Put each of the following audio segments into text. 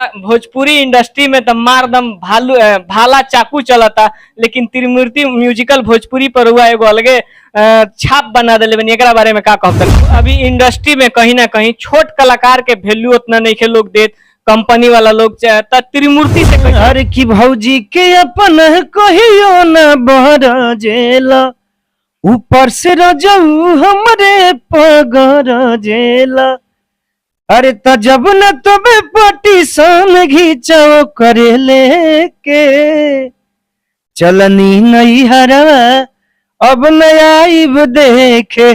Bhojpuri industry में तो मारदम भालू भाला चाकू चलता, लेकिन त्रिमूर्ति म्यूजिकल भोजपुरी पर हुआ एगो अलगे छाप बना दिले बनी। एकरा बारे में का कहब? अभी इंडस्ट्री में कहीं ना कहीं छोट कलाकार के वैल्यू उतना नहीं के लोग देत, कंपनी वाला लोग त त्रिमूर्ति से अरे की भौजी के अपन कहियो न बरजेला, ऊपर से रजऊ हमरे पगरजेला। अरे त जब न तबे पटी सन घिचो करे लेके चलनी नहीं हरवा, अब न आइब देखे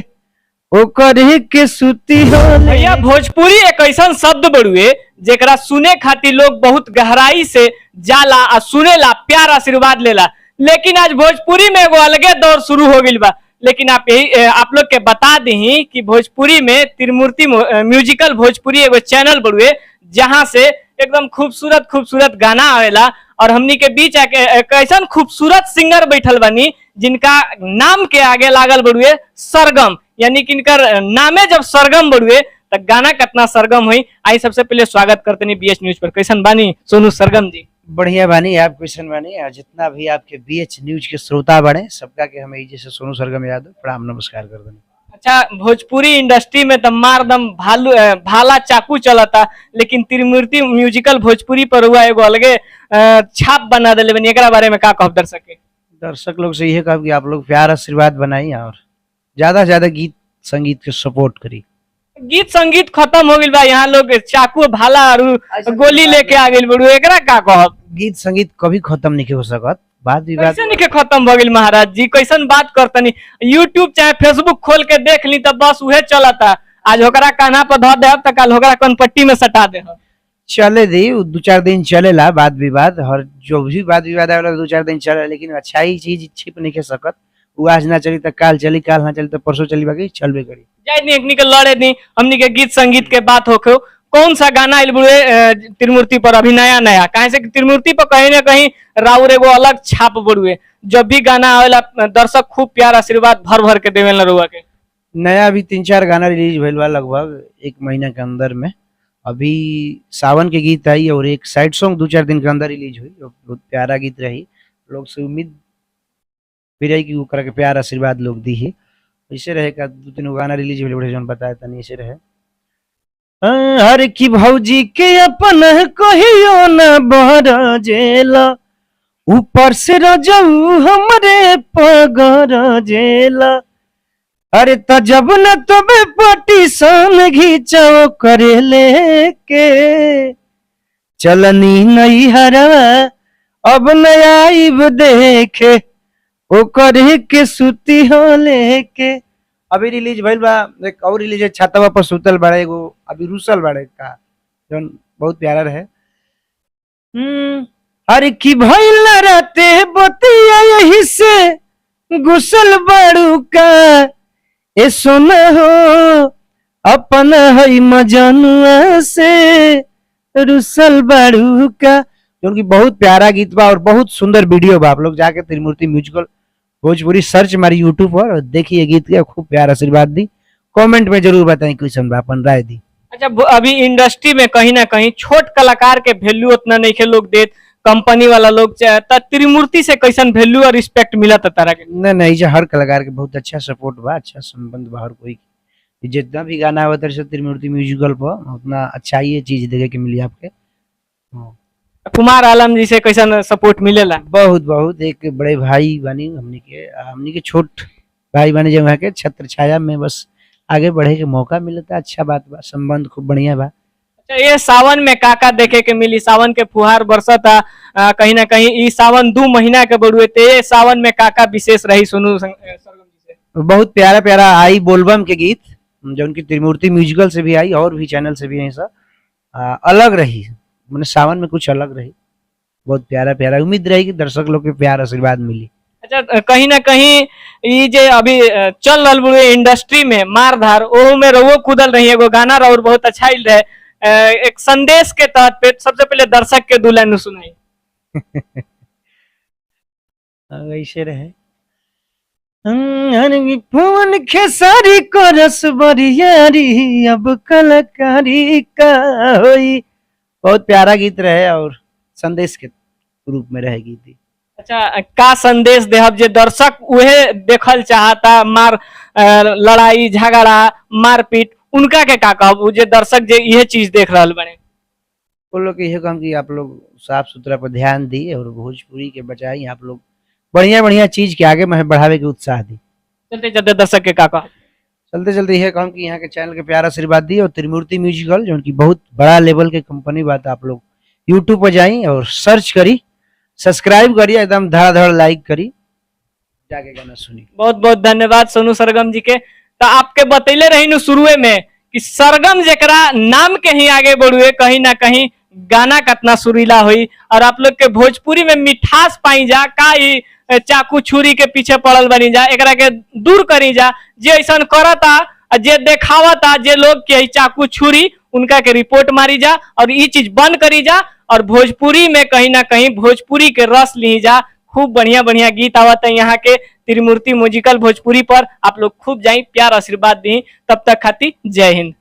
ओकर के सुती हो। भैया भोजपुरी एक ऐसा शब्द बड़ुए जेकरा सुने खातिर लोग बहुत गहराई से जाला आ सुनेला, प्यार आशीर्वाद लेला। लेकिन आज भोजपुरी में एगो अलगे दौर शुरू हो गइल बा। लेकिन आप यही आप लोग के बता दी कि भोजपुरी में त्रिमूर्ति म्यूजिकल भोजपुरी एगो चैनल बड़ुए जहां से एकदम खूबसूरत खूबसूरत गाना आवेला और हमनी के बीच आके एक ऐसा खूबसूरत सिंगर बैठल बनी जिनका नाम के आगे लागल बड़ुए सरगम, यानी कि इनकर नामे जब सरगम बड़ुए तो गाना कितना सरगम हुई। आई सबसे पहले स्वागत करते नहीं बीएच न्यूज पर। कैसन बानी सोनू सरगम जी? बढ़िया बानी, आप कैसन बानी? और जितना भी आपके बीएच न्यूज के श्रोता बने सबका के हम जैसे सोनू सरगम यादव प्रणाम नमस्कार कर देने। अच्छा, भोजपुरी इंडस्ट्री में तो मारदम भालू भाला चाकू चलता, लेकिन त्रिमूर्ति म्यूजिकल भोजपुरी पर हुआ एगो अलगे छाप बना दिले बनी। एकरा बारे में का कहब दर्शक के? दर्शक लोग से यही कहब कि आप लोग प्यार आशीर्वाद बनाई और ज्यादा से ज्यादा गीत संगीत के सपोर्ट करी। गीत संगीत खत्म हो गइल बा, यहाँ लोग चाकू भाला और गोली लेके आ गइल बड़ू, एकरा का कहब? गीत संगीत कभी खत्म नहीं हो सकत, बात विवाद कैसे नहीं खत्म हो गइल महाराज जी? कैसन बात करतनी? यूट्यूब चाहे फेसबुक खोल के देख ली तो बस उहे चलता। आज ओकरा कान्हा पर धर देहब त कल ओकरा कनपट्टी में सटा देहब। चले दी, उ दू चार दिन चलेला वाद विवाद, हर जो भी वाद विवाद आवेला दू चार दिन चले, लेकिन अच्छाई चीज छिप नहीं के सकत। वो आज ना चली तो काल चली, काल ना चली तो परसों चली, बाकी चलबे करी। जाए नहीं एकनी के लड़े नहीं, हमनी के गीत संगीत के बात होखे। कौन सा गाना आइल बुड़े त्रिमूर्ति पर अभी नया नया? काहे से कि त्रिमूर्ति पर कहीं ना कहीं राउर एगो अलग छाप बड़ुए, जब भी गाना आवेला दर्शक खूब प्यार आशीर्वाद भर भर के देवेला रुआ के। नया अभी 3-4 गाना रिलीज भइल बा लगभग एक महीना के अंदर में। अभी सावन के गीत आई और एक साइड सॉन्ग 2-4 दिन के अंदर रिलीज हुई, और बहुत प्यारा गीत रही। लोग से उम्मीद भी रही कि ओकरा के प्यार आशीर्वाद लोग दी ही। ऐसे रहे का 2-3 गाना रिलीज भेल बड़े जौन बताया तनी ऐसे रहे। हर की भौजी के अपन कहियो न बरजेला, ऊपर से रजऊ हमरे पगरजेला। अरे त जब न तबे पटी सन घिचो करे लेके चलनी नहीं हरवा, अब न आइब देखे ओकर के सुती हो लेके। अभी रिलीज भइल बा एक और रिलीज है, छातवा पर सुतल बाड़े एगो अभी रुसल बाड़े का जौन बहुत प्यारा रहे। अरे की भइल राते बतिया यही से गुसल बाड़ू का, ए सोना हो अपन हई मजनुआ से रुसल बाड़ू का, जो कि बहुत प्यारा गीत बा और बहुत सुंदर वीडियो बा। आप लोग जाके त्रिमूर्ति म्यूजिकल भोजपुरी सर्च मारी यूट्यूब पर और देखिए गीत के, खूब प्यार आशीर्वाद दी। कमेंट में जरूर बताएं क्वेश्चन बा, अपन राय दी। अच्छा, अभी इंडस्ट्री में कहीं ना कहीं छोट कलाकार के वैल्यू उतना नहीं के लोग देत, कंपनी वाला लोग त त्रिमूर्ति से कैसन वैल्यू और रिस्पेक्ट मिलत तारा के? नहीं नहीं, जे हर कलाकार के बहुत अच्छा सपोर्ट बा, अच्छा संबंध बा हर कोई के। जितना भी गाना आवत रहे त्रिमूर्ति म्यूजिकल पर उतना अच्छा ही चीज देखे के मिली आपके। कुमार आलम जी से कैसन सपोर्ट मिलेला? बहुत बहुत एक बड़े भाई बानी हमनी के छोट भाई बानी जो वहाँ के छत्र छाया में बस आगे बढ़े के मौका मिलता, अच्छा बात बा, संबंध खूब बढ़िया बा। अच्छा, ये सावन में काका देखे के मिली? सावन के फुहार बरसता, कहीं ना कहीं ई सावन 2 महीना के बड़ुए ते ये सावन में काका विशेष रही सोनू सरगम जी से? बहुत प्यारा प्यारा आई बोलबम के गीत जो उनकी त्रिमूर्ति म्यूजिकल से भी आई और भी चैनल से भी आई, सब अलग रही, मैंने सावन में कुछ अलग रही, बहुत प्यारा प्यारा। उम्मीद रही कि दर्शक लोग के प्यार आशीर्वाद मिली। अच्छा, कहीं ना कहीं ई जे अभी चल रहल बड़ुए इंडस्ट्री में मारधार, ओहू में रउओ कूदल रही, एगो गाना और बहुत अच्छा आइल रहे, एक संदेश के तहत पे सबसे पहले दर्शक के 2 लाइन सुनाई। ऐसे रहे फोन खेसारी को रस बरियारी अब कलाकारी का होई, बहुत प्यारा गीत रहे और संदेश के रूप में रहे गीत ई। अच्छा, का संदेश देहब जे दर्शक उहे देखल चाहता मार लड़ाई झगड़ा मारपीट, उनका के का कहब उ जे दर्शक जे इहे चीज देख रहल बने? वो लोग के इहे कहम कि आप लोग साफ सुथरा पर ध्यान दी और भोजपुरी के बचाई, आप लोग बढ़िया बढ़िया चीज के आगे में बढ़ावे के उत्साह दी। चलते चलते दर्शक के का कहब? चलते चलते यह कहम कि यहाँ के चैनल के प्यार आशीर्वाद दी और त्रिमूर्ति म्यूजिकल जो कि बहुत बड़ा लेवल के कंपनी बात, आप लोग यूट्यूब पर जाई और सर्च करी, सब्सक्राइब करी, एकदम धड़ाधड़ लाइक करी, जाके गाना सुनी। बहुत बहुत धन्यवाद सोनू सरगम जी के। तो आपके बतैले रही नु शुरुए में कि सरगम जेकरा नाम के ही आगे बढ़ुए, कहीं ना कहीं गाना कितना सुरीला हुई और आप लोग के भोजपुरी में मिठास पाई जा। का ई चाकू छुरी के पीछे पड़ल बनी जा, एकरा के दूर करी जा। जे ऐसा करता आ जे देखावता जे लोग के ई चाकू छुरी, उनका के रिपोर्ट मारी जा और ई चीज बंद करी जा और भोजपुरी में कहीं ना कहीं भोजपुरी के रस ली जा। खूब बढ़िया बढ़िया गीत आवत है यहाँ के त्रिमूर्ति म्यूजिकल भोजपुरी पर। आप लोग खूब जाई, प्यार आशीर्वाद दी। तब तक खाती जय हिंद।